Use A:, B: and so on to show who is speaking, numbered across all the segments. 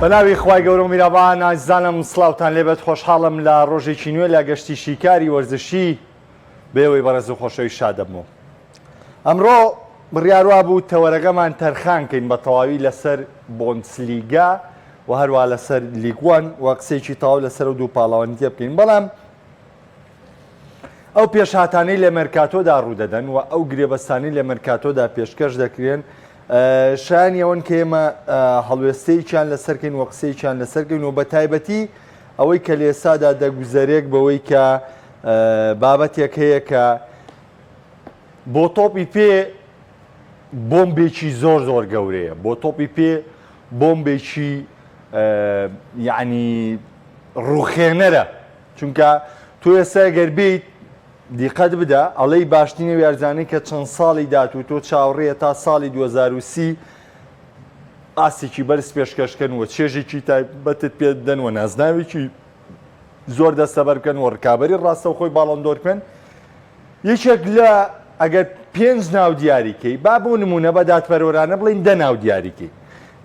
A: بەناوی خوای گەورە و میرابان ئازیزانم سڵاوتان لێبێت خۆشحاڵم لە ڕۆژێکی نوێ لە گەشتی شیکاری وەرزشی بێوەی بەڕێز و خۆشەویست شاد دەبمەوە ئەمڕۆ بڕیار وابوو تەوەرەکەمان تەرخان کەین بە تەواوی لەسەر بۆندسلیگا و هەروە لەسەر لیگ وەن و قسەیەکی تەواو لەسەر ئەو دوو پاڵەوانیتیە بکەین بەڵام ئەو پێشهاتانەی لە مێرکاتۆدا ڕوودەدەن و ئەو گرێبەستانەی لە مێرکاتۆدا پێشکەش دەکرێن شایانی ئەوەن کە ئێمە هەڵوێستەیەکیان لەسەرکەین و قسەیەکیان لەسەرکەین و بە تایبەتی ئەوەی کە لە ئێستادا دەگوزەرێک بەوەی کە بابەتێک هەیە کە بۆ تۆپی پێ بۆمبێکی زۆر زۆر گەورەیە بۆ تۆپی پێ بۆمبێکی یعنی ڕوخێنەرە چونکە تۆ ئێستا گەر بیت دیقەت بدە ئەڵێی باشترین ئەو یارزانەی کە چەند ساڵی دات و تۆ چاوەڕێیە تا ساڵی 2030 ئاستێکی بەرز پێشکەشکەن و چێژێکی تایبەتت پێ بدەن و نازناوێکی زۆر دەستەبەر بکەن و ڕکابەری ڕاستەوخۆی باڵۆندۆر بکەن یەکێک لە ئەگەر پێنج ناو دیاریکەی با بۆ نمونە بە دادپەروەرانە بڵین دە ناو دیاریکەی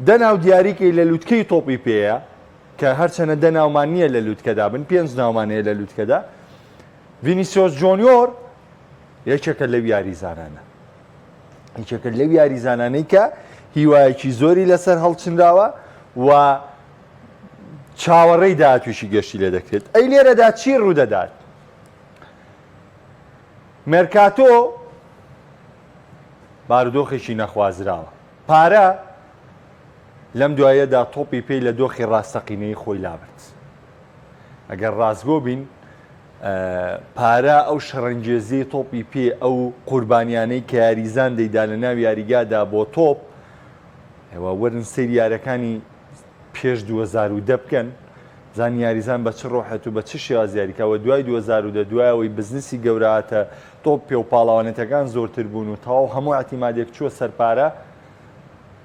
A: دە ناو دیاریکەی لە لوتکەی تۆپی پێیە کە هەرچەنە دە ناومان نییە لە لوتکەدا بن پێنج ناومان هەیە لە لوتکەدا ڤینیسیۆس جۆنیۆر یەکێکە لەو یاریزانانە یەکێکە لەو یاریزانانەی کە هیوایەکی زۆری لەسەر هەڵچنراوە و چاوەڕێی داهاتووشی گەشتی لێ دەکرێت ئەی لێرەدا چی ڕوودەدات مێرکاتۆ بارودۆخێکی نەخوازراوە پارە لەم دواییەدا تۆپی پێی لە دۆخی ڕاستەقینەی خۆی لابرد. ئەگەر ڕاستگۆ بین، پارە ئەو شەڕەنگێزیەی تۆپی پێ، ئەو قوربانیانەی کە یاریزان دەیدا لە ناو یاریگادا بۆ تۆپ، ئێوە وەرن سەیری یاریەکانی پێش 2010 بکەن، زان یاریزان بە چ ڕۆحێت و بە چ شێواز یاریکا و دوای 2010 دوای ئەوەی بزنسی گەورە هاتە تۆپ پێ و پاڵەوانێتەکان زۆرتر بوون و تەواو هەموو ئیعتیمادێک چووە سەر پارە،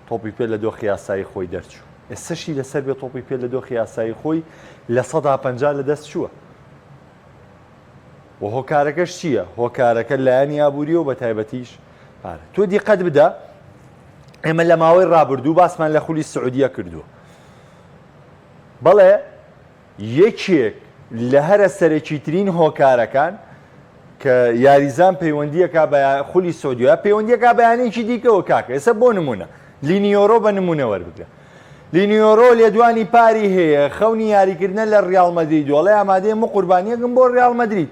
A: تۆپی پێ لە دۆخی ئاسایی خۆی دەرچوو. ئێستەشی لەسەر بێ تۆپی پێ لە دۆخی ئاسایی خۆی 50% لە دەست چووە. و هۆکارەکەش چییە؟ هۆکارەکە لایەنی ئابووریە و بە تایبەتیش پارە. تۆ دیقەت بدە ئێمە لە ماوەی ڕابردوو باسمان لە خولی سعودیە کردووە. بەڵێ یەکێک لە هەرە سەرەکیترین هۆکارەکان کە یاریزان پەیوەندیەکە بە خولی سعودیە پەیوەندیەکە بە یانەیەکی دیکەوە کاکە ئێستا بۆ نمونە لینیۆرۆ بە نمونە وەربگرە لینیۆرۆ لێدوانی پاری هەیە خەونی یاریکردنە لە ریال مەدرید وەڵێ ئامادەیە من قوربانیەکم بۆ ریال مەدرید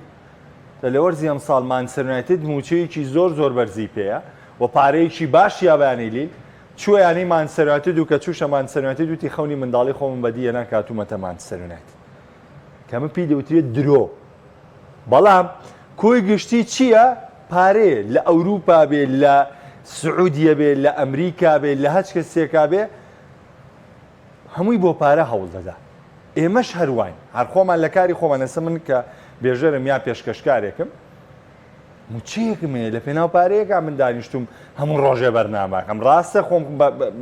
A: لە وەرزی ئەمساڵ مانچستەر یونایتد موچەیەکی زۆر زۆر بەرزی پێیە و پارەیەکی باش یابانی لیل چووە یانەی مانچستەر یونایتد و کە چووشە مانچستەر یونایتد وتی خەونی منداڵی خۆمم بەدی هێنا کە هاتوومەتە مانچستەر یونایتد کە من پێی دەوترێت درۆ بەڵام کۆی گشتی چییە پارەیە لە ئەوروپا بێ لە سعودیە بێ لە ئەمریکا بێ لە هەچ کەسێکا بێ هەمووی بۆ پارە هەوڵ دەدا ئێمەش هەرواین هەر خۆمان لە کاری خۆمان ئێستا من کە بێژەرم یا پێشکەشکارێکم موچەیەکم هەیە لە پێناو پارەیەکا من دانیشتوم هەموو ڕۆژێ بەرنامەکەم ڕاستە خۆم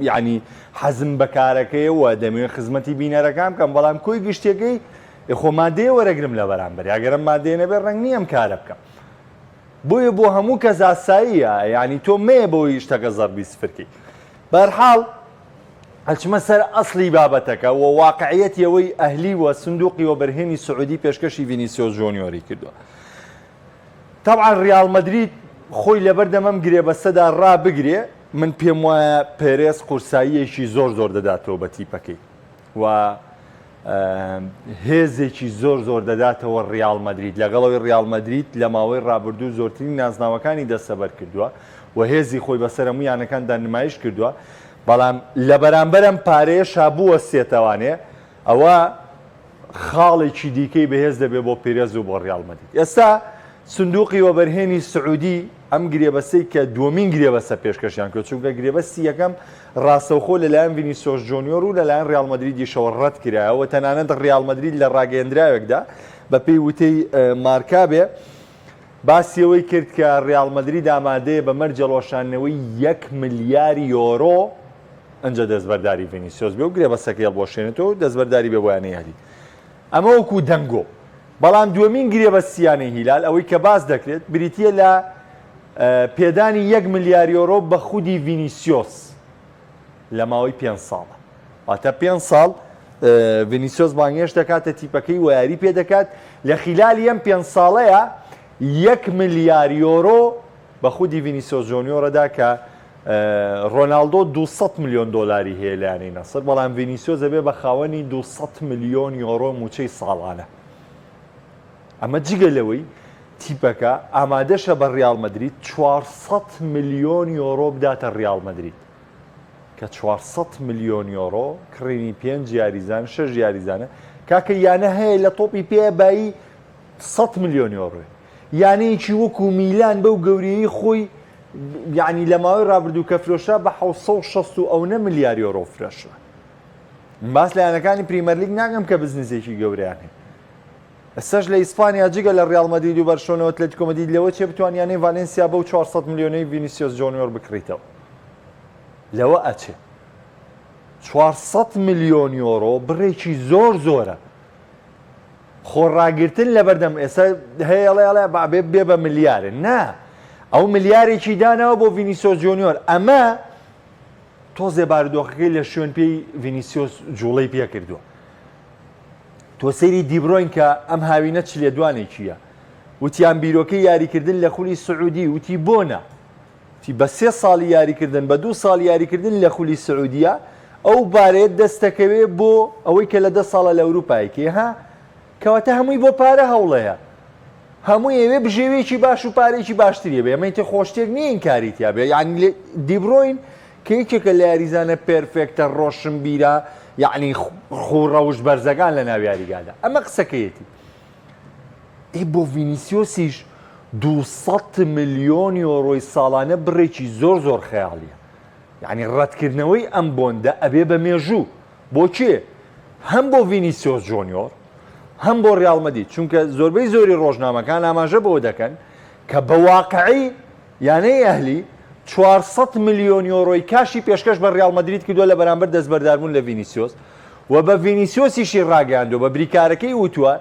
A: یعنی حەزم بە کارەکەیەوە دەمەوێت خزمەتی بینەرەکان بکەم بەڵام کۆی گشتیەکەی خۆ مادەیە وەرەگرم لە بەرامبەر یاگەرم مادەیە نەبێ ڕەنگ نییە ئەم کارە بکەم بۆیە بۆ هەموو کەس ئاساییە یعنی تۆ مەیە بۆی شتەکە زەربی سفرکەی بەرحاڵ ئەچمە سەر ئەسڵی بابەتەکە و واقعیەتی ئەوەی ئەهلی و سندوقی وەبەرهێنی سعودی پێشکەشی ڤینیسیۆس جۆنیۆری کردووە تەبعەن ڕیاڵ مەدرید خۆی لەبەردەم ئەم گرێبەستەدا ڕابگرێ، من پێم وایە پێرێز قورساییەکی زۆر زۆر دەداتەوە بە تیپەکەی و هێزێکی زۆر زۆر دەداتەوە ڕیاڵ مەدرید لەگەڵ ئەوەی ڕیاڵ مەدرید لە ماوەی ڕابردوو زۆرترین نازناوەکانی دەستەبەر کردووە و هێزی خۆی بەسەر هەموو یانەکاندا نمایش کردووە بەڵام لە بەرامبەر ئەم پارەیەشا بوەستێتەوانێ ئەوە خاڵێکی دیکەی بەهێز دەبێت بۆ پێرێز و بۆ ڕیاڵ مەدرید. ئێستا سندوقی وەبەرهێنی سعودی ئەم گرێبەستەی کە دووەمین گرێبەستە پێشکەشیان کرد، چونکە گرێبەستی یەکەم ڕاستەوخۆ لەلایەن ڤینیسیۆس جۆنیۆر و لەلایەن ڕیاڵ مەدریدیشەوە ڕەتکرایەوە، تەنانەت ڕیاڵ مەدرید لە ڕاگەیەندراوێکدا بەپێی وتەی مارکا بێ باسی ئەوەی کرد کە ڕیاڵ مەدرید ئامادەیە بە مەرجی هەڵوەشاندنەوەی یەک ملیار یۆرۆ ئەنجا دەستبەرداری ڤینیسیۆس بێ و گرێبەستەکەی هەڵبوەشێنێتەوە و دەستبەرداری بێ بۆ یانەی ئەهلی. ئەمە وەکو دەنگۆ. بەڵام دووەمین گرێبەستی یانەی هیلال ئەوەی کە باس دەکرێت بریتییە لە پێدانی یەک ملیار یۆرۆ بە خودی ڤینیسیۆس لە ماوەی پێنج ساڵە. واتە پێنج ساڵ. ڤینیسیۆس بانگهێشت دەکاتە تیپەکەی و یاری پێ دەکات، لە خیلالی ئەم پێنج ساڵەیا یەک ملیار یۆرۆ بە خودی ڤینیسیۆس جۆنیۆرەدا کە ڕۆناڵدۆ 200 ملیۆن دۆلاری هەیە لە یانەی نەسر، بەڵام ڤینیسیۆس دەبێ بە خاوەنی 200 ملیۆن یۆرۆ مووچەی ساڵانە. ئەمە جگە لەوەی تیپەکە ئامادەشە بە ڕیاڵ مەدرید 400 ملیۆن یۆرۆ بداتە ڕیاڵ مەدرید. کە 400 ملیۆن یۆرۆ کڕینی پێنج یاریزان شەش یاریزانە کاکە یانە هەیە لە تۆپی پێ بایی 100 ملیۆن یۆرۆ یانەیەکی وەکو میلان بەو گەورەیی خۆی یعنی لە ماوەی رابردوو کە فرۆشرا بە 660 و ئەونە ملیار یۆرۆ فرۆشرا باس لە یانەکانی پریمەرلیگ ناکەم کە بزنسێکی گەورەیان هەیە ئێستاش لە ئیسپانیا جگە لە ریال مەدرید و بەرشلۆنە و ئەتلەتیکۆ مەدرید لەوە چێ بتوان یانەی ڤالێنسیا بەو 400 ملیۆنەی ڤینیسیۆس جۆنیۆر بکڕیتەوە لەوە ئەچێ 400 ملیۆن یۆرۆ بڕێکی زۆر زۆرە خۆڕاگرتن لەبەردەم ئێستا هەیە ئەڵێ ئەڵێ با بێ بێ بە ملیارێ نا ئەو ملیارێکی داناوە بۆ ڤینیسیۆس جۆنیۆر ئەمە تۆزێ بارودۆخەکەی لە شوێن پێی ڤینیسیۆس جوڵەی پێ کردووە تۆ سەیری دیبرۆین کە ئەم هاوینە چ لێدوانێکیە وتیان بیرۆکەی یاریکردن لە خولی سعودی وتی بۆ نا وتی بە سێ ساڵی یاریکردن بە دوو ساڵ یاریکردن لە خولی سعودیە ئەو بارەیەت دەستەکەوێ بۆ ئەوەی کە لە دە ساڵە لە ئەوروپایکێ ها کەواتە هەمووی بۆ پارە هەوڵەیە هەمووی ئەوێ بژێویەکی باش و پارێکی باشتریە بێ ئەمە تر خۆشتێک نییە ئینکاری تیا بێ یعنی دیبرۆین کە یەکێکە لە یاریزانە perfect ە ڕۆشنبیرە یعنی خو ڕەوشت بەرزەکان لە ناو یاریگادا ئەمە قسەکەیەتی ئەی بۆ ڤینیسیۆسیش 200 ملیۆن یۆرۆی ساڵانە بڕێکی زۆر زۆر خەیاڵیە یعنی ڕەتکردنەوەی ئەم بۆندە ئەبێ بە مێژوو بۆ کێ؟ هەم بۆ ڤینیسیۆس جۆنیۆر هەم بۆ ریال مەدرید چونکە زۆربەی زۆری ڕۆژنامەکان ئاماژە بەوە دەکەن کە بە واقعی یانەی ئەهلی 400 ملیۆن یۆرۆی کاشی پێشکەش بە ریال مەدرید کردووە لە بەرامبەر دەستبەرداربوون لە ڤینیسیۆس و بە ڤینیسیۆسیشی ڕاگەیاندووە بە بریکارەکەی وتووە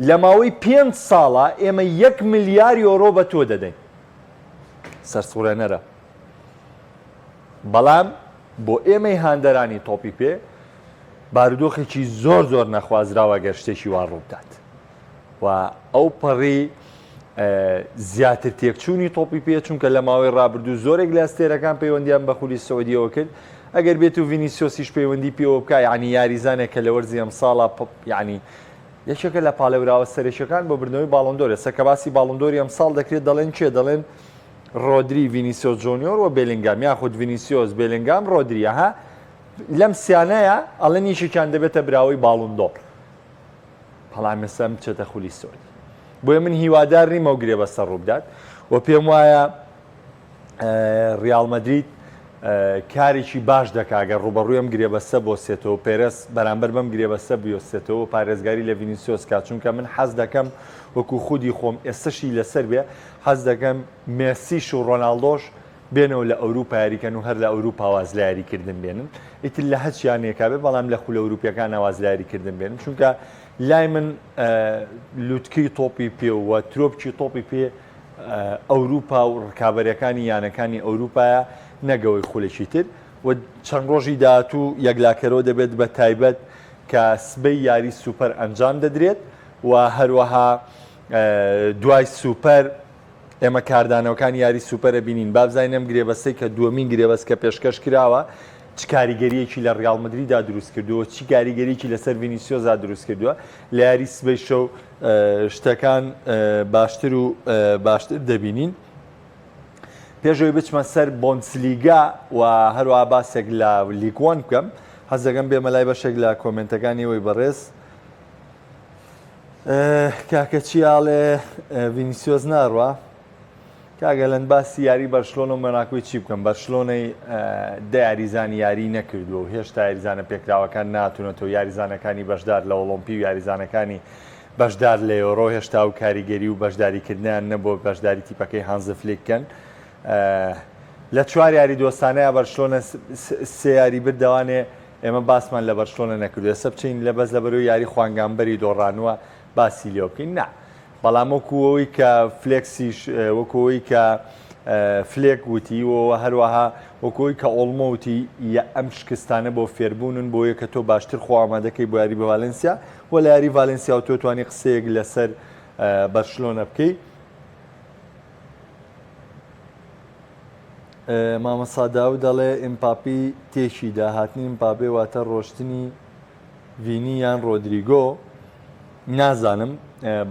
A: لە ماوەی پێنج ساڵە ئێمە یەک ملیار یۆرۆ بە تۆ دەدەین سەرسوڕێنەرە بەڵام بۆ ئێمەی هاندەرانی تۆپی پێ بارودۆخێکی زۆر زۆر نەخوازراوە گەر شتێکی وا ڕووبدات و ئەو پەڕی زیاتر تێکچوونی تۆپی پێ چونکە لە ماوەی ڕابردوو زۆرێک لە ئەستێرەکان پەیوەندیان بە خولی سعودیەوە کرد ئەگەر بێت و ڤینیسیۆسیش پەیوەندی پێوە بکە یعنی یاریزانێک کە لە وەرزی ئەمساڵا یعنی یەکێکە لە پاڵێوراوە سەرەکیەکان بۆ بردنەوەی باڵۆندۆر ئێستا کە باسی باڵۆندۆری ئەمساڵ دەکرێت دەڵێن کێ دەڵێن ڕۆدری، ڤینیسیۆس جۆنیۆر و بێلینگام یاخود ڤینیسیۆس، بێلینگام، ڕۆدری ئەها لەم سیانەیە ئەڵێن یەکێکیان دەبێتە براوەی باڵوندۆر بەڵام ئێستا بچێتە خولی سعودی بۆیە من هیوادار نیم ئەو گرێبەستە ڕووبدات و پێم وایە ڕیاڵ مەدرید کارێکی باش دەکا گەر ڕووبەڕووی ئەم گرێبەستە بۆسێتەوە پێرێز بەرامبەر بەم گرێبەستە بیۆسێتەوە پارێزگاری لە ڤینیسیۆس کا چونکە من حەز دەکەم وەکو خودی خۆم ئێستەشی لەسەر بێ حەز دەکەم مێسیش و ڕۆناڵدۆش بێنەوە لە ئەوروپا یاریکەن و هەر لە ئەوروپا واز لە یاریکردن بێنن ئیتر لە هەچ یانەیەکا بێ بەڵام لە خولە ئەوروپیەکانە واز لە یاریکردن بێنن چونکە لای من لوتکەی تۆپی پێ و ترۆپکی تۆپی پێ ئەوروپا و ڕکابەرەکانی یانەکانی ئەوروپایە نەگەوەی خولێکی تر و چەند ڕۆژی داهاتوو یەکلاکەرەوە دەبێت بە تایبەت کە سبەی یاری سوپەر ئەنجام دەدرێت و هەروەها دوای سوپەر ئێمە کاردانەوەکانی یاری سوپەرە بینین بابزانین ئەم گرێبەستەی کە دووەمین گرێبەست کە پێشکەش کراوە چ کاریگەریەکی لە ڕیاڵ مدریدا دروست کردووە چی کاریگەریکی لەسەر ڤینیسیۆزا دروست کردووە لە یاری سبەی شەو شتەکان باشتر و باشتر دەبینین. پێشەوەی بچمە سەر بۆندسلیگا و هەروە باسێک لە لیگ وان بکەم حەز دەکەم بێمە لای بەشێک لە کۆمنتەکانی ئەوی بەڕێز کاکە چیاڵێ ڤینیسیۆس ناڕوا کاگە لەن باسی یاری بەرشلۆنە و مۆناکۆی چی بکەم بەرشلۆنەی دە یاریزانی یاری نەکردووە و هێشتا یاریزانە پێکراوەکان ناتونەتەوە یاریزانەکانی بەشدار لە ئۆڵۆمپی و یاریزانەکانی بەشدار لە یۆرۆ هێشتا و کاریگەری و بەشداریکردنیان نەبووە بەشداری تیپەکەی هانز فلیک کەن لە چوار یاری دۆستانەیە بەرشلۆنە سێ یاری بردەوانێ ئێمە باسمان لە بەرشلۆنە نەکردو ئێستا بچین لە بەس لە بەرەو یاری خوانگامبەری دۆڕانووە باسی لێ بکەین نا بەڵام وەکو ئەوەی کە فلێکسیش وەکو ئەوەی کە فلێک وتی و هەروەها وەکۆی کە ئۆڵمۆ وتی یە ئەم شکستانە بۆ فێربوونن بۆیە کە تۆ باشتر خۆ ئامادەکەی بۆ یاری بە ڤالنسیا و لە یاری ڤالنسیا و تۆ توانی قسەیەک لەسەر بەرشلۆنە بکەی. مامۆستا داود دەڵێ ئیمپاپی تێکیدا، هاتنی ئیمپاپێ واتە ڕۆشتنی ڤینی یان ڕۆدریگۆ نازانم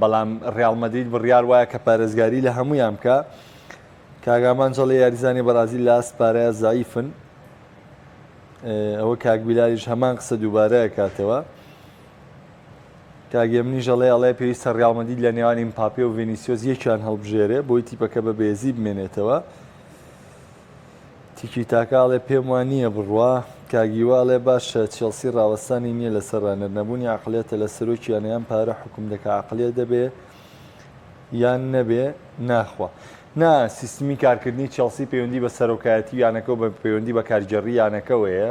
A: بەڵام ڕیاڵ مەدرید بڕیار وایە کە پارێزگاری لە هەمویان بکە کاک ئامانج ئەڵێ یاریزانی بەرازیل لە ئاست پارەیە زەعیفن ئەوە کاک بیلالیش هەمان قسە دووبارە کاتەوە کاک یەمنیش ئەڵێ ئەڵێ پێویستە ڕیاڵ مەدرید لە نێوان ئیمپاپێ و ڤینیسیۆس یەکیان هەڵبژێرێ بۆی تیپەکە بە بێزی بمێنێتەوە تیکی تاکا ئەڵێ پێم وا نییە بڕوا. کاک هیوا ئەڵێ باشە چێڵسی ڕاوەستانی نییە لەسەر ڕانەر نەبوونی عەقڵیەتە لە سەرۆکی یانە یان پارە حوکم دەکا عەقڵیەت دەبێ یان نەبێ ناخوا. نا سیستمی کارکردنی چێڵسی پەیوەندی بە سەرۆکایەتی یانەکە و بە پەیوەندی بە کارگێڕی یانەکەوەیە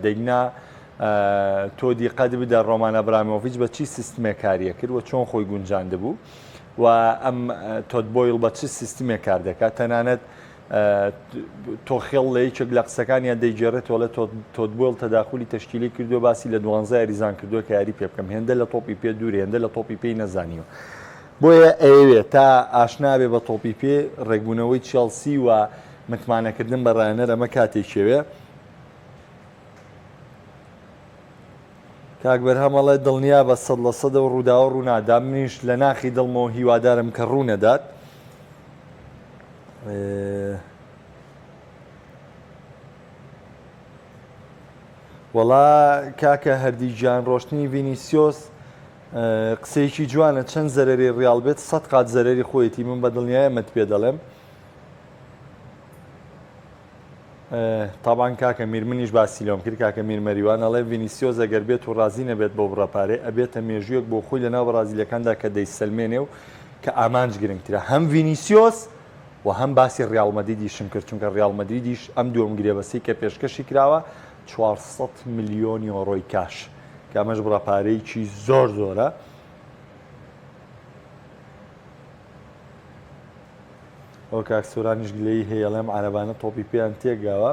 A: دەینا تۆ دیقەت بدە ڕۆمان ئەبرامۆڤیچ بە چی سیستمێک کاریە کرد و چۆن خۆی گونجاندبوو و ئەم تۆد بۆیڵ بە چ سیستمێک کار دەکات تەنانەت تۆخێڵ لە یەکێک لە قسەکانیان دەیگێڕێتەوە ئەڵێ تۆد بۆیڵ تەداخولی تەشکیلی کردووە باسی لە دوانزە یاریزان کردووە کە یاری پێ بکەم هێندە لە تۆپی پێ دوور هێندە لە تۆپی پێی نەزانیوە بۆیە ئەیەوێت تا ئاشنا بێ بە تۆپی پێ ڕێکبوونەوەی چێڵسی و متمانەکردن بە ڕایەنەر ئەمە کاتێکیەوێ کاک بەرهەم ئەڵێ دڵنیا بە 100% ئەو ڕووداوە ڕوونادا منیش لە ناخی دڵمەوە هیوادارم کە ڕوونەدات وەڵا کاکە هەردی گیان ڕۆشتنی ڤینیسیۆس قسەیەکی جوانە چەند زەرەری ڕیاڵ بێت سە قات زەرەری خۆیەتی من بە دڵنیای ئەمەت پێ دەڵێم تابان کاکە میر منیش باسی لەوم کرد کاکە میر مەریوان ئەڵێ ڤینیسیۆس ئەگەر بێت و ڕازی نەبێت بەو بڕە پارەی ئەبێتە مێژوویەک بۆ خۆی لەناو بەڕازیلەکاندا کە دەیسەلمێنێ و کە ئامانج گرنگترە هەم ڤینیسیۆس و هەم باسی ڕیاڵ مەدریدیشم کرد چونکە ڕیاڵ مەدریدیش ئەم دووەم گرێبەستی کە پێشکەشی کراوە 400 ملیۆن یۆرۆی کاش کە ئەمەش بڕە پارەیەکی زۆر زۆرە. ئەو کاک سۆرانیش گلەیی هەیە ئەڵێم عەرەبانە تۆپی پێیان تێکگاوە.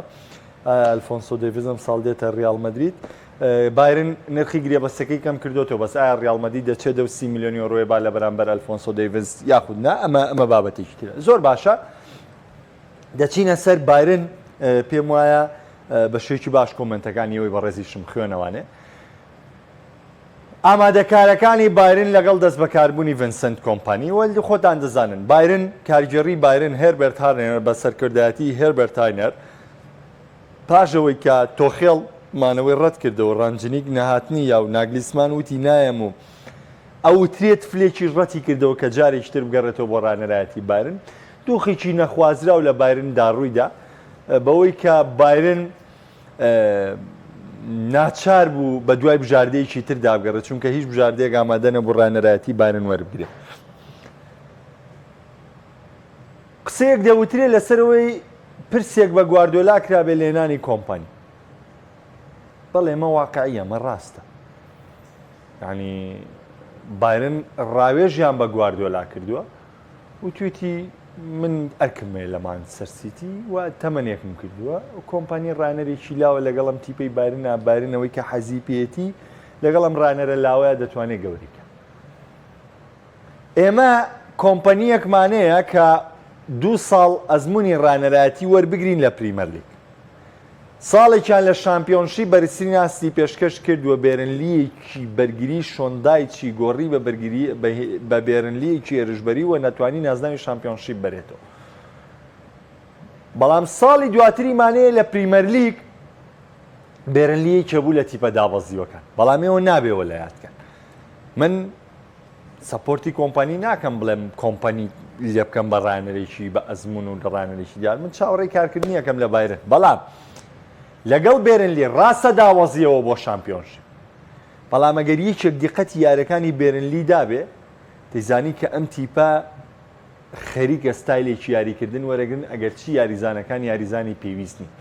A: ئایا ئەلفۆنسۆ دەیڤز ئەم ساڵ دێتە ریال مەدرید؟ بایرن نرخی گرێبەستەکەی کەم کردوێتەوە بەس ئایا ریال مەدرید دەچێت دەو سی ملیۆن یۆرۆیە با لە بەرامبەر ئەلفۆنسۆ دەیڤز یاخود نا ئەمە ئەمە بابەتێکی ترە زۆر باشە دەچینە سەر بایرن پێم وایە بە شێکی باش کۆمنتەکانی ئەوی بەڕێزیشم خوێنەوانێ ئامادەکارەکانی بایرن لەگەڵ دەستبەکاربوونی ڤنسنت کۆمپانی و خۆتان دەزانن بایرن کارگێڕی بایرن هێربەرت هاینەر بە سەرکردایەتی هێربەرت هاینەر پاش ئەوەی کە تۆخێڵ مانەوەی ڕەتکردەوە ڕانجنیک نەهاتنی یا و ناگلیسمان وتی نایەم و ئەوترێت فلێکیش ڕەتی کردەوە کە جارێکی تر بگەڕێتەوە بۆ ڕانەرایەتی بایرن دۆخێکی نەخوازراو لە بایرن دا ڕوویدا بەوەی کە بایرن ناچار بوو بە دوای بژاردەیەکی تر دابگەڕێت چونکە هیچ بژاردەیەک ئامادە نەبوو ڕانەرایەتی بایرن وەربگرێت. قسەیەک دەوترێت لەسەرەوەی پرسێک بە گواردیۆلا کرابێت لێنانی کۆمپانی. بەڵێ ئەمە واقعیە، ئەمە ڕاستە. یعنی بایرن ڕاوێژیان بە گواردیۆلا کردووە وتویتی من ئەرکم هەیە لە مانچستەر سیتی و تەمەنێکم کردووە کۆمپانی ڕانەرێکی لاوە لەگەڵ ئەم تیپەی بایرنا بایرنەوەی کە حەزی پێیەتی لەگەڵ ئەم ڕانەرە لاوەیە دەتوانێت گەورەی کە ئێمە کۆمپانیەکمانەیە کە دوو ساڵ ئەزمموی ڕانەرایەتی وەربگرین لە پریمەرلیگ ساڵێکیان لە شامپیۆنشیپ بەرزترین ئاستی پێشکەش کرد و بێرنلییەکی بەرگری شۆن دایچی گۆڕی بە بەرگری بە بێرنلییەکی هێرشبەری و نەتوانی نازناوی شامپیۆنشیپ بەرێتەوە. بەڵام ساڵی دواتری مانەیە لە پریمەرلیگ بێرنلییەکی بوو لە تیپە دابەزیوەکان. بەڵام ئێوە نابێ وە لە یاد کەن. من support ی کۆمپانی ناکەم بڵێم کۆمپانی لێ بکەم بە ڕانەرێکی بە ئەزمون و ڕانەرێکی دیار من چاوەڕێی کارکردنی یەکەم لە بایرن بەڵام لەگەڵ بێرنلی ڕاستە داوەزیەوە بۆ شامپیۆنشیپ بەڵام ئەگەر یەکێک دیقەتی یارەکانی بێرنلی دابێ دەیزانی کە ئەم تیپە خەریکە ستایلێکی یاریکردن وەرەگرن ئەگەرچی یاریزانەکان یاریزانی پێویست نین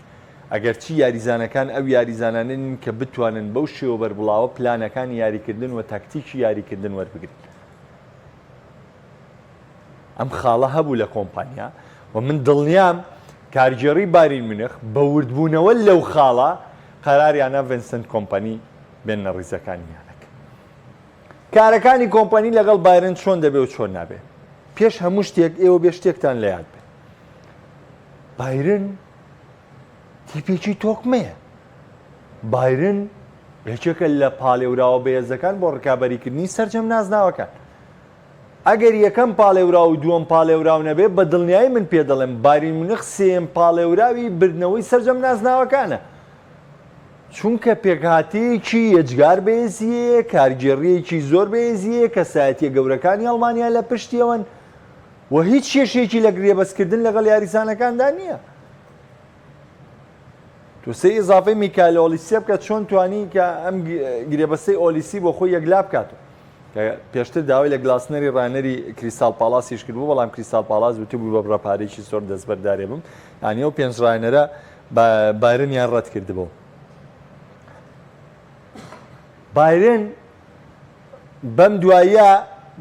A: ئەگەرچی یاریزانەکان ئەو یاریزانانە نین کە بتوانن بەو شێوە بەربڵاوە پلانەکانی یاریکردن و تاکتیکی یاریکردن وەربگرن. ئەم خاڵە هەبوو لە کۆمپانیا و من دڵنیام کارگێڕی بایرن میونخ بە وردبوونەوە لەو خاڵە قەراریانە ڤینسنت کۆمپانی بێننە ڕیزەکانی یانەکە. کارەکانی کۆمپانی لەگەڵ بایرن چۆن دەبێ و چۆن نابێ؟ پێش هەموو شتێک ئێوە بێ شتێکتان لە یاد بێت. بایرن تیپێکی تۆکمەیە. بایرن یەکێکە لە پاڵێوراوە بەهێزەکان بۆ ڕکابەریکردنی سەرجەم نازناوەکان. ئەگەر یەکەم پاڵێوراو و دووەم پاڵێوراو نەبێ، بە دڵنیایی من پێ دەڵێم بایرن میونخ سێیەم پاڵێوراوی بردنەوەی سەرجەم نازناوەکانە. چونکە پێکهاتەیەکی یەجگار بەهێزی هەیە، کارگێڕییەکی زۆر بەهێزی هەیە، کەسایەتییە گەورەکانی ئەڵمانیا لە پشتیەوەن و هیچ کێشەیەکی لە گرێبەستکردن لەگەڵ یاریزانەکاندا نییە. تۆ سەیری ئیزافەی میکایل ئۆلیسیە بکە چۆن توانی کە ئەم گرێبەستەی ئۆلیسی بۆ خۆی یەکلا بکاتەوە. کە پێشتر داوای لە گلاسنەری ڕانەری کریستاڵ پاڵاسیش کردبوو بەڵام کریستاڵ پاڵاس وتبووی بە بڕە پارەیەکی زۆر دەستبەردارێ بم یانی ئەو پێنج ڕانەرە بایرنیان ڕەت کردبوو. بایرن بەم دواییە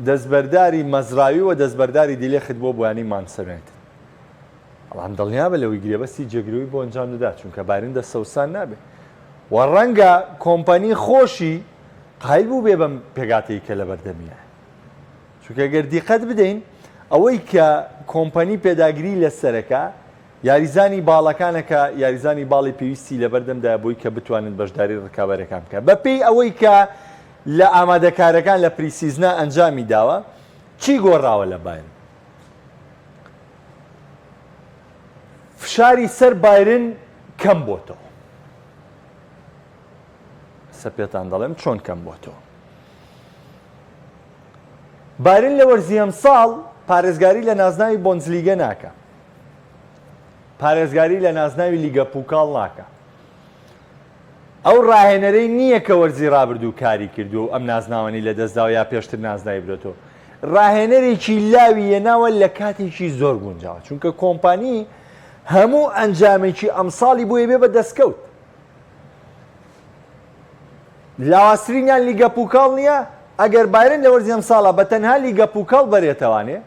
A: دەستبەرداری مەزراوی و دەستبەرداری دیلێخت بۆ بۆیانی مانچستەر یونایتد. بەڵام دڵنیابە لەوەی گرێبەستی جێگرەوەی بۆ ئەنجام دەدات چونکە بایرن دەستەوسان نابێت و ڕەنگە کۆمپانی خۆشی قایل بووبێ بەم پێکهاتەی کە لەبەردەمیایە. چونکە گەر دیقەت بدەین ئەوەی کە کۆمپانی پێداگری لەسەرەکە یاریزانی باڵەکانە کە یاریزانی باڵی پێویستی لەبەردەمدایە بۆی کە بتوانێت بەشداری ڕکابەرەکان بکات بەپێی ئەوەی کە لە ئامادەکارەکان لە pre-season ا ئەنجامی داوە چی گۆڕاوە لە بایرن؟ فشاری سەر بایرن کەم بۆتەوە. ئێستا پێتان دەڵێم چۆن کەم بۆتەوە. بایرن لە وەرزی ئەمساڵ پارێزگاری لە نازناوی بۆندسلیگە ناکا. پارێزگاری لە نازناوی لیگە پوکاڵ ناکا. ئەو ڕاهێنەرەی نییە کە وەرزی ڕابردوو کاری کردووە و ئەم نازناوانەی لەدەستداوە یا پێشتر نازناوی برۆتەوە. ڕاهێنەرێکی لاوی یەناوە لە کاتێکی زۆر گونجاوە چونکە کۆمپانی هەموو ئەنجامێکی ئەمساڵی بۆ یەبێ بە دەستکەوت. لاوازترینیان لیگە پوکاڵ نییە، ئەگەر بایرن لە وەرزی ئەمساڵا بە تەنها لیگە پوکاڵ بەرێتەوانێ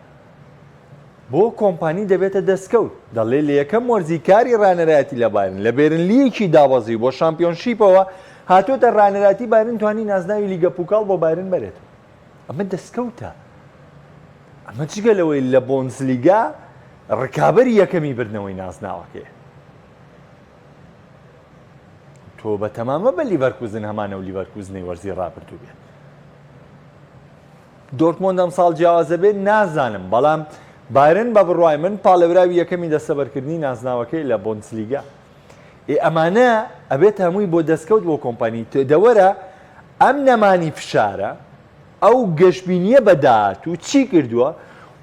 A: بۆ کۆمپانی دەبێتە دەستکەوت، دەڵێ لە یەکەم وەرزی کاری ڕانەرایەتی لە بایرن لە بێرنلییەکی دابەزیو بۆ شامپیۆنشیپەوە هاتۆتە ڕانەراتی بایرن توانی نازناوی لیگە پوکاڵ بۆ بایرن بەرێتەوە. ئەمە دەستکەوتە، ئەمە جگە لەوەی لە بۆندسلیگا ڕکابەری یەکەمی بردنەوەی نازناوەکەیە. تۆ بە تەمامە بە لیڤەرکوزن هەمان ئەو لیڤەرکوزنەی وەرزی ڕابردوو بێت. دۆرتمۆند ئەمساڵ جیاوازە بێت نازانم، بەڵام بایرن بە بڕوای من پاڵێوراوی یەکەمی دەستەبەرکردنی نازناوەکەی لە بۆندسلیگا. ئێ ئەمانە ئەبێت هەمووی بۆ دەستکەوت بۆ کۆمپانی دەوەرە ئەم نەمانی فشارە ئەو گەشبینیە بە داهاتوو چی کردووە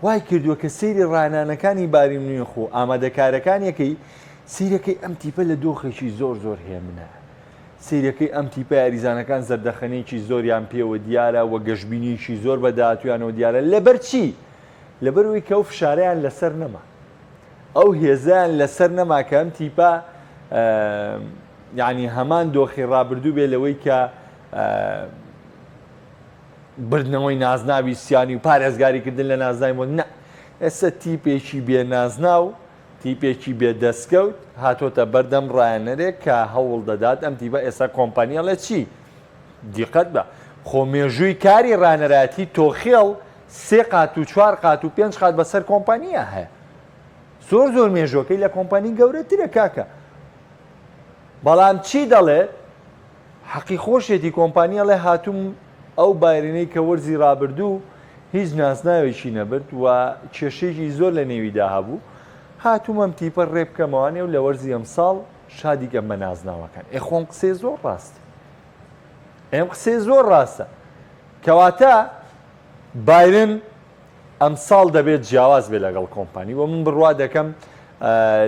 A: وای کردووە کە سەیری ڕانانەکانی باری میونخ و ئامادەکارەکانیەکەی سەیرەکەی ئەم تیپە لە دۆخێکی زۆر زۆر هێمنە سەیرەکەی ئەم تیپە یاریزانەکان زەردەخەنەیەکی زۆریان پێوە دیارە و گەشبینیەکی زۆر بە داهاتویانەوە دیارە لەبەر چی لەبەرئەوەی کە ئەو فشارەیان لەسەر نەما ئەو هێزەیان لەسەر نەما کە ئەم تیپە یعنی هەمان دۆخی ڕابردوو بێ لەوەی کە بردنەوەی نازناوی سیانی و پارێزگاریکردن لە نازناوی مۆ نە ئێستا تیپێکی بێ نازناو تیپێکی بێ دەستکەوت هاتۆتە بەردەم ڕایەنەرێک کە هەوڵ دەدات ئەم تیپە ئێستا کۆمپانیاڵێ چی دیقەت بە خۆ مێژووی کاری ڕانەرایەتی تۆخێڵ سێ قات و چوار قات و پێنج قات بەسەر کۆمپانیا هەیە زۆر زۆر مێژوەکەی لە کۆمپانی گەورەترە کاکە بەڵام چی دەڵێت حەقی خۆشێتی کۆمپانی ئەڵێ هاتووم ئەو بایرنەی کە وەرزی ڕابردوو هیچ نازناوێکی نەبرد و کێشەیەکی زۆر لە نێویدا هەبوو هاتووم ئەم تیپە ڕێ بکەمەوانێ و لە وەرزی ئەمساڵ شادی کەم بە نازناوەکان. ئێ خۆم قسەی زۆر ڕاستە. ئەم قسەی زۆر ڕاستە. کەواتە بایرن ئەمساڵ دەبێت جیاواز بێت لەگەڵ کۆمپانی و من بڕوا دەکەم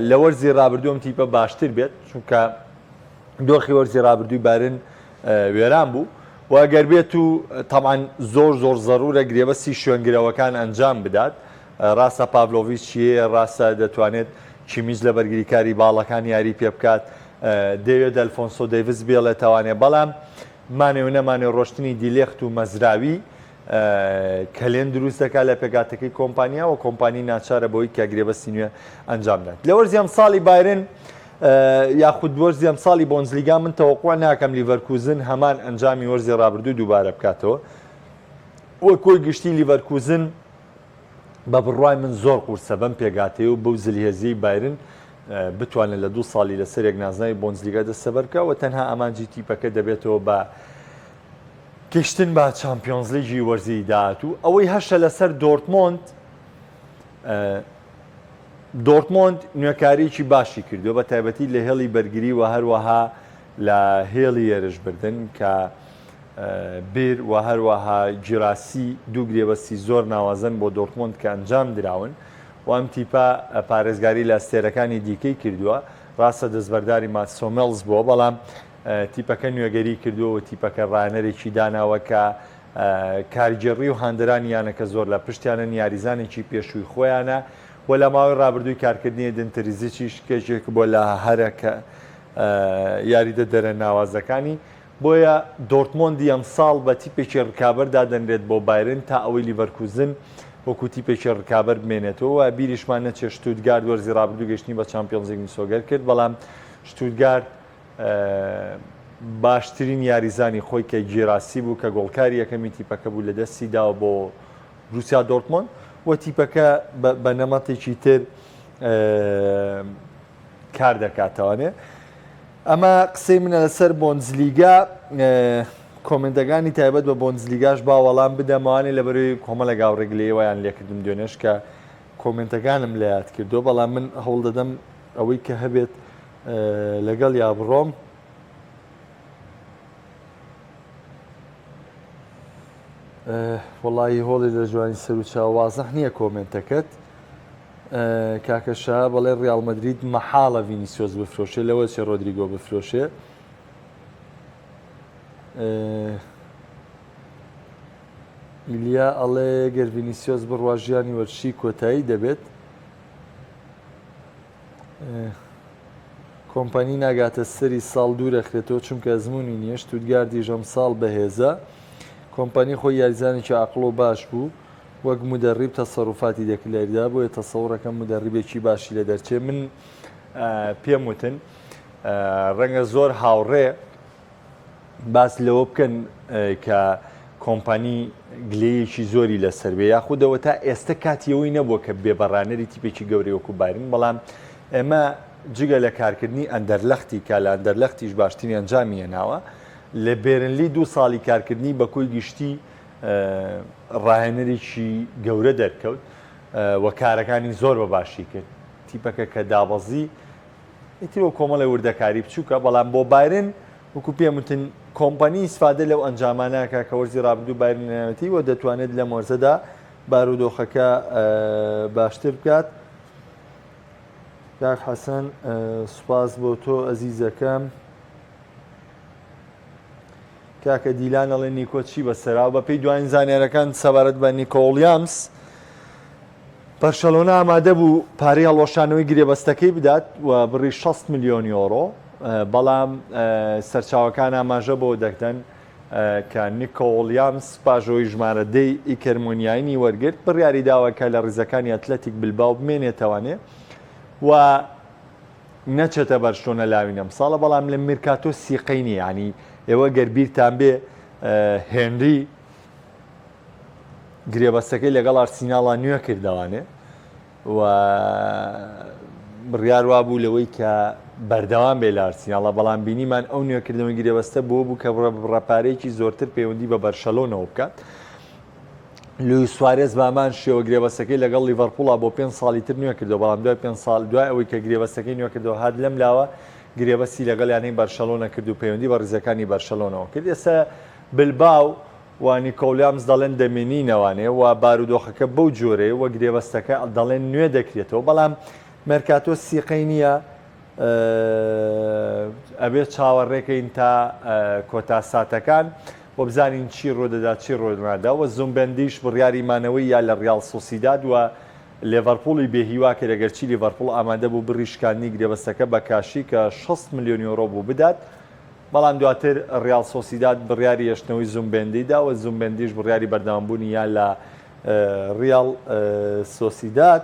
A: لە وەرزی ڕابردوو ئەم تیپە باشتر بێت چونکە دۆخی وەرزی ڕابردووی بایرن وێران بوو و ئەگەر بێت و تەبعەن زۆر زۆر زەرورە گرێبەستی شوێنگرەوەکان ئەنجام بدات ڕاستە پاڤلۆڤیچ هەیە ڕاستە دەتوانێت کیمیچ لە بەرگریکاری باڵەکان یاری پێ بکات دەیەوێت ئەلفۆنسۆ دەیڤس بێڵێتەوانێ بەڵام مانێ و نەمانێ ڕۆشتنی دیلێخت و مەزراوی. کەلێن دروست دەکات لە پێکهاتەکەی کۆمپانیا و کۆمپانی ناچارە بەوەی کە گرێبەستی نوێ ئەنجام بدات. لە وەرزی ئەمساڵی بایرن یاخود وەرزی ئەمساڵی بۆندزلیگا من تەوەقوع ناکەم لیڤەرکوزن هەمان ئەنجامی وەرزی ڕابردوو دووبارە بکاتەوە و کۆی گشتی لیڤەرکوزن بە بڕوای من زۆر قورسە بەم پێکهاتەیە و بەو زلهێزیەی بایرن بتوانێت لە دوو ساڵی لەسەرێک نازناوی بۆندزلیگا دەستەبەر بکات و تەنها ئامانجی تیپەکە دەبێتەوە بە گەشتن بە چامپیۆنزلیگی وەرزی داهاتوو. ئەوەی هەشە لەسەر دۆرتمۆند، دۆرتمۆند نوێکارییەکی باشی کردووە بە تایبەتی لە هێڵی بەرگری و هەروەها لە هێڵی هێرشبردن کە بیر و هەروەها گیراسی دوو گرێبەستی زۆر ناوازەن بۆ دۆرتمۆند کە ئەنجام دراون و ئەم تیپە پارێزگاری لە ئەستێرەکانی دیکەی کردووە ڕاستە دەستبەرداری ماتس هۆمێڵز بووە بەڵام تیپەکە نوێگەری کردووە و تیپەکە ڕاهێنەرێکی داناوە کە کارگێڕی و هاندەرانی یانەکە زۆر لە پشتیانن، یاریزانێکی پێشووی خۆیانە و لە ماوەی ڕابردووی کارکردنی ئێدن تریزیچیش یەکێک بووە لە هەرە یاریدەدەرە ناوازەکانی. بۆیە دۆرتمۆندی ئەمساڵ بە تیپێکی ڕکابەر دادەنرێت بۆ بایرن تا ئەوەی لیڤەرکوزن وەکو تیپێکی ڕکابەر بمێنێتەوە و بیریشمان نەچێت شتوتگارت وەرزی ڕابردوو گەیشتنی بە چامپیۆنزلیگ مسۆگەر کرد بەڵام شتوتگارت باشترین یاریزانی خۆی کە گیراسی بوو کە گۆڵکاری یەکەمی تیپەکە بوو لە دەستی داوە بۆ بروسیا دۆرتمۆند و تیپەکە بە نەمەتێکی تر کار دەکاتەوانێ ئەمە قسەی منە لەسەر بۆندزلیگا کۆمنتەکانی تایبەت بە بۆندزلیگاش با وەڵام بدەمەوانێ لە بەرەوەی کۆمەڵە گاوڕێک لێوەیان لێکردم دوێنێش کە کۆمنتەکانم لە یاد کردو بەڵام من هەوڵ دەدەم ئەوەی کە هەبێت لەگەڵیا بڕۆم. وەڵایی هۆڵی لە جوانی سەر و چاو وازح نییە کۆمێنتەکەت کاکە شا بەڵێ ڕیاڵ مەدرید مەحاڵە ڤینیسیۆس بفرۆشێ لەوە چێ ڕۆدریگۆ بفرۆشێ ئیلیا ئەڵێ گەر ڤینیسیۆس بڕوا ژیانی وەرزشی کۆتایی دەبێت کۆمپانی ناگاتە سەری ساڵ دوورەخرێتەوە چونکە ئەزموونی نییە شتوتگاردیش ئەمساڵ بەهێزە کۆمپانی خۆی یاریزانێکی عەقڵ و باش بوو وەک مودەڕیب تەسەروفاتی دەکرد لە یاریدا بۆیە تەسەوڕەکەم مودەڕیبێکی باشی لێ دەرچێ من پێم وتن ڕەنگە زۆر هاوڕێ باس لەوە بکەن کە کۆمپانی گلەیەکی زۆری لەسەر بێ یاخودەوە تا ئێستا کاتی ئەوەی نەبووە کە بێ بەڕانەری تیپێکی گەورەی وەکو بایرن بەڵام ئێمە جگە لە کارکردنی ئەندەرلەختی کە لە ئەندەرلەختیش باشترین ئەنجامی هێناوە لە بێرنلی دوو ساڵی کارکردنی بە کۆی گشتی ڕاهێنەرێکی گەورە دەرکەوت و کارەکانی زۆر بە باشی کرد تیپەکە کە دابەزی ئیتر وە کۆمەڵێ وردەکاری بچووکە، بەڵام بۆ بایرن وەکو پێم وتن کۆمپانی ئیسفادە لەو ئەنجامانە ئەکا کە وەرزی رابردوو بایرن هێناوێتی و دەتوانێت لەم وەرزەدا بارودۆخەکە باشتر بکات. کاک حەسەن سوپاس بۆ تۆ ئەزیزەکەم. کاکە دیلان ئەڵێ نیکۆ چی بەسەرا بە پێی دوایین زانیارەکان سەبارەت بە نیکۆ وڵیامس بەرشەلۆنە ئامادە بوو پارەی هەڵوەشانەوەی گرێبەستەکەی بدات و بڕی 60 ملیۆن یۆرۆ بەڵام سەرچاوەکان ئاماژە بۆ دەکەن کە نیکۆ وڵیامس پاش ئەوەی ژمارە دەی ئیکەر مۆنیاینی وەرگرت بڕیاری داوە کە لە ڕیزەکانی ئەتلەتیک بلباو بمێنێتەوانێ و نەچێتە بەرشلۆنە لاوین ئەمساڵە بەڵام لە میرکاتۆ سیقەی نییە ینی ئێوە گەر بیرتان بێ هێنری گرێبەستەکەی لەگەڵ ئارسیناڵا نوێ کردەوانێ و بڕیار وابوو لەوەی کە بەردەوام بێ لە ئارسیناڵە بەڵام بینیمان ئەو نوێکردنەوەی گرێبەستە بۆ بوو کە بڕە پارەیەکی زۆرتر پەیوەندی بە بەرشەلۆنەوە بکات. لویس سوارێز بەهەمان شێوە گرێبەستەکەی لەگەڵ لیڤەرپوڵا بۆ پێنج ساڵی تر نوێکردەوە، بەڵام دوای پێنج ساڵ دوای ئەوەی کە گرێبەستەکەی نوێکردەوە هات لەم لاوە گرێبەستی لەگەڵ یانەی بەرشەلۆنە کرد و پەیوەندی بە ریزەکانی بەرشەلۆنەوە کرد. ئێستا بلباو و نیکۆ ولیامز دەڵێن دەمێنینەوانێ و بارودۆخەکە بەو جۆرەیە و گرێبەستەکە دەڵێن نوێ دەکرێتەوە، بەڵام مێرکاتۆ سیقەی نییە. ئەبێ چاوەڕێکەین تا کۆتا ساتەکان و بزانین چی ڕوودەدا چی ڕوونادا و زومبەندیش بڕیاری مانەوەی یا لە ڕیاڵ سۆسیداد و لێڤەرپوڵی بێهیوا کرد ئەگەرچی لیڤەرپوڵ ئامادە بوو بڕی شکاندنی گرێبەستەکە بە کاشی کە 60 ملیۆن یۆرۆ بوو بدات. بەڵام دواتر ڕیاڵ سۆسیداد بڕیاری هێشتنەوەی زومبێندی دا و زومبێندیش بڕیاری بەردەوامبوونی یا لە ڕیاڵ سۆسیداد.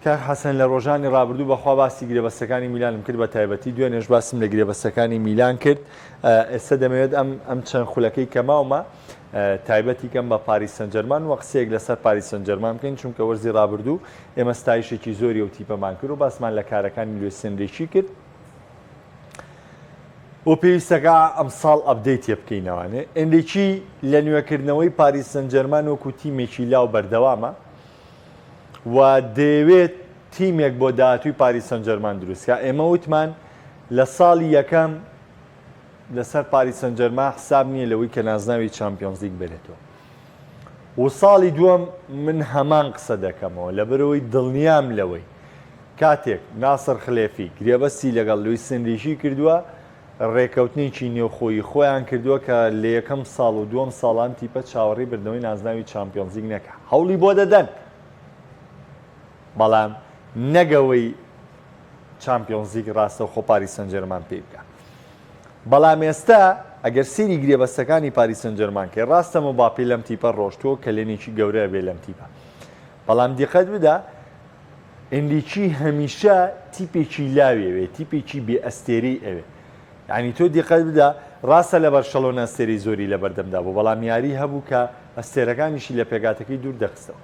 A: کاک حەسەن لە ڕۆژانی ڕابردوو بەخوا باسی گرێبەستەکانی میلانم کرد بە تایبەتی دوێنێش باسم لە گرێبەستەکانی میلان کرد ئێستا دەمەوێت ئەم ئەم چەند خولەکەی کە ماومە تایبەتی کەم بە پاریس سەنجەرمان وە قسەیەک لەسەر پاریس سەنجەرمان بکەین چونکە وەرزی ڕابردوو ئێمە ستایشێکی زۆری ئەو تیپەمان کرد و باسمان لە کارەکانی لویس ئێنریکی کرد و پێویستەکە ئەمساڵ update ێ بکەینەوانێ ئێنریکی لە نوێکردنەوەی پاریس سەنجەرمان وەکو تیمێکی لاو بەردەوامە و دەیەوێت تیمێک بۆ داهاتووی پاریس سەنجەرمان دروستکا، ئێمە وتمان لە ساڵی یەکەم لەسەر پاریس سەنجەرمان حساب نییە لەوەی کە نازناوی چامپیۆنزلیگ بەرێتەوە و ساڵی دووەم من هەمان قسە دەکەمەوە لەبەرئەوەی دڵنیام لەوەی کاتێک ناسڕ خلێفی گرێبەستی لەگەڵ لویس ئێنریکی کردووە ڕێکەوتنێکی نێوخۆیی خۆیان کردووە کە لە یەکەم ساڵ و دووەم ساڵ ئەم تیپە چاوەڕێی بردنەوەی نازناوی چامپیۆنزلیگ نەکا. هەوڵی بۆ دەدەن، بەڵام نەک ئەوەی چامپیۆنزلیگ ڕاستەوخۆ پاریس سانجێرمان پێی بکا. بەڵام ئێستا ئەگەر سەیری گرێبەستەکانی پاریس سانجێرمان کەی، ڕاستە مباپێ لەم تیپە ڕۆشتووە و کەلێنێکی گەورە ئەبێ لەم تیپە، بەڵام دیقەت بدە ئێنریکی هەمیشە تیپێکی لاوی ئەوێ، تیپێکی بێ ئەستێرەی ئەوێ. یانی تۆ دیقەت بدە، ڕاستە لە بەرشەلۆنە ئەستێرەی زۆری لە بەردەمدا بوو، بەڵام یاری هەبوو کە ئەستێرەکانیشی لە پێکهاتەکەی دوور دەخستەوە.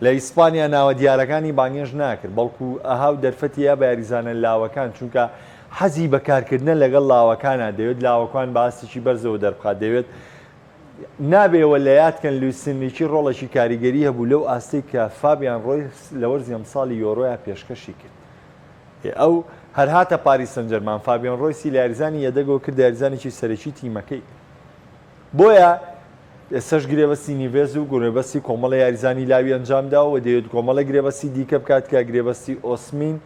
A: لە ئیسپانیا ناوە دیارەکانی بانگێشت ناکرد، بەڵکو ئەها و دەرفەتی یا بە یاریزانە لاوەکان، چونکە حەزی بە کارکردنە لەگەڵ لاوەکانا، دەیەوێت لاوەکان بە ئاستێکی بەرزەوە دەربخات، دەیەوێت نابێ ئەوە لە یاد کەن لویس ئێنریکی ڕۆڵێکی کاریگەری هەبوو لەو ئاستەی کە فابیان ڕۆیس لە وەرزی ئەمساڵی یۆرۆیا پێشکەشی کرد. ئەو هەر هاتە پاریس سەنجەرمان فابیان ڕۆیسی لە یاریزانی یەدەگەوە کردە یاریزانێکی سەرەکی تیمەکەی. بۆیە ئێستاش گرێبەستی نیڤێز و گرێبەستی کۆمەڵە یاریزانی لاوی ئەنجامداوە و دەیەوێت کۆمەڵە گرێبەستی دیکە بکات کە گرێبەستی ئۆسمین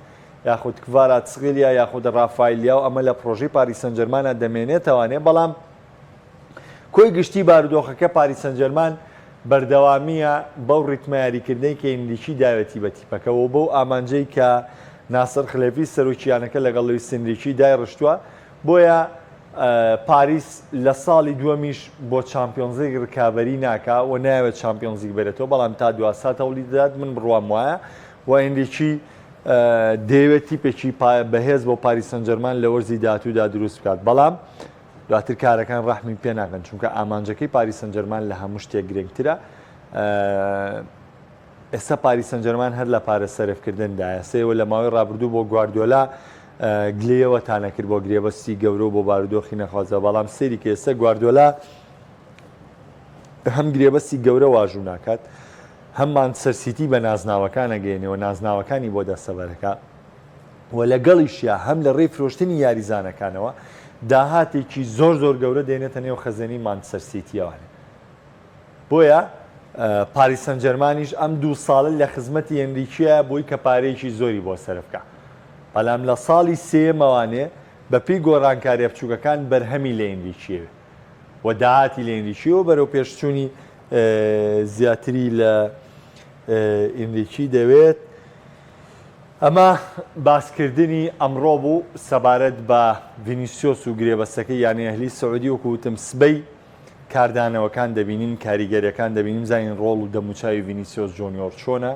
A: یاخود کڤاراتسخیلیا یاخود ڕافایل لیاو ئەمە لە پڕۆژەی پاریس سەنجەرمانە دەمێنێتەوانێ بەڵام کۆی گشتی بارودۆخەکە پاریس سانجێرمان بەردەوامییە بەو ریتمە یاریکردنەی کە ئینریکی داوێتی بە تیپەکە و بەو ئامانجەی کە ناسڕ خلێفی سەرۆکی یانەکە لەگەڵ لویس ئینریکی دایڕشتووە، بۆیە پاریس لە ساڵی دووەمیش بۆ چامپیۆنزلیگ رکابەری ناکا و نایەوێت چامپیۆنزلیگ بەرێتەوە، بەڵام تا دوا سات هەوڵی دەدات، من بڕوام وایە و ئینریکی دەیەوێت تیپێکی بەهێز بۆ پاریس سانجێرمان لە وەرزی داهاتوودا دروست بکات، بەڵام دواتر کارەکان ڕەحمی پێ ناکەن، چونکە ئامانجەکەی پاریس سانجێرمان لە هەموو شتێک گرنگترە. ئێستا پاریس سانجێرمان هەر لە پارە سەرفکردندایە. سێوە لە ماوەی ڕابردوو بۆ گواردیۆلا گلەیەوە تانەکرد بۆ گرێبەستی گەورە و بۆ بارودۆخی نەخوازە، بەڵام سەیری کە ئێستا گواردیۆلا هەم گرێبەستی گەورە واژوو ناکات، هەم مانچستەر سیتی بە نازناوەکان ئەگەیەنێ و نازناوەکانی بۆ دەستەبەرەکا. و لەگەڵیشیا هەم لە ڕێی فرۆشتنی یاریزانەکانەوە داهاتێکی زۆر زۆر گەورە دێنێتە نێو خەزێنەی مانچستەر سیتیەوانێ. بۆیە پاریس سانجێرمانیش ئەم دوو ساڵە لە خزمەتی ئێنریکیایە بۆی کە پارەیەکی زۆری بۆ سەرف کا. بەلام لە ساڵی سێیەمەوانێ بەپێی گۆڕانکاریە بچووکەکان بەرهەمی لە ئێنریکیەوێ و داهاتی لە ئێنریکیەوە بەرەو پێشچوونی زیاتری لە ئێنریکی دەوێت. ئەمە باسکردنی ئەمڕۆ بوو سەبارەت بە ڤینیسیۆس و گرێبەستەکەی یانەی ئەهلی سعودی، وەکو وتم سبەی کاردانەوەکان دەبینین، کاریگەریەکان دەبینین، بزانین ڕۆڵ و دەموچاوی ڤینیسیۆس جۆنیۆر چۆنە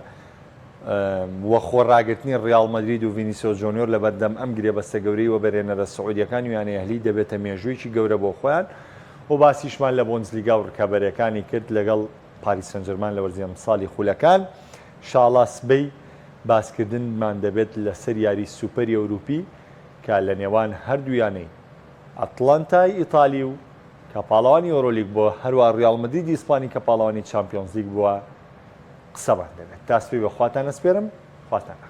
A: و خۆڕاگرتنی ڕیاڵ مەدرید و ڤینیسیۆس جۆنیۆر لەبەردەم ئەم گرێبەستە گەورەی وەبەرهێنەرە سعودیەکان و یانەی ئەهلی دەبێتە مێژوویەکی گەورە بۆ خۆیان و باسیشمان لە بۆندسلیگا و ڕکابەرەکانی کرد لەگەڵ پاریس سانجێرمان لە وەرزی ئەمساڵی خولەکان. شاڵا سبەی باسکردنمان دەبێت لەسەر یاری سوپەری ئەوروپی کە لە نێوان هەردوو یانەی ئەتڵەنتای ئیتالی و کە پاڵەوانی یۆرۆلیگ بووە هەروا ڕیاڵ مەدریدی ئیسپانی کە پاڵەوانی چامپیۆنزلیگ بووە قسەمان دەبێت. تا سبەی بە خواتان ئەسپێرم خواتان لەگەڵ.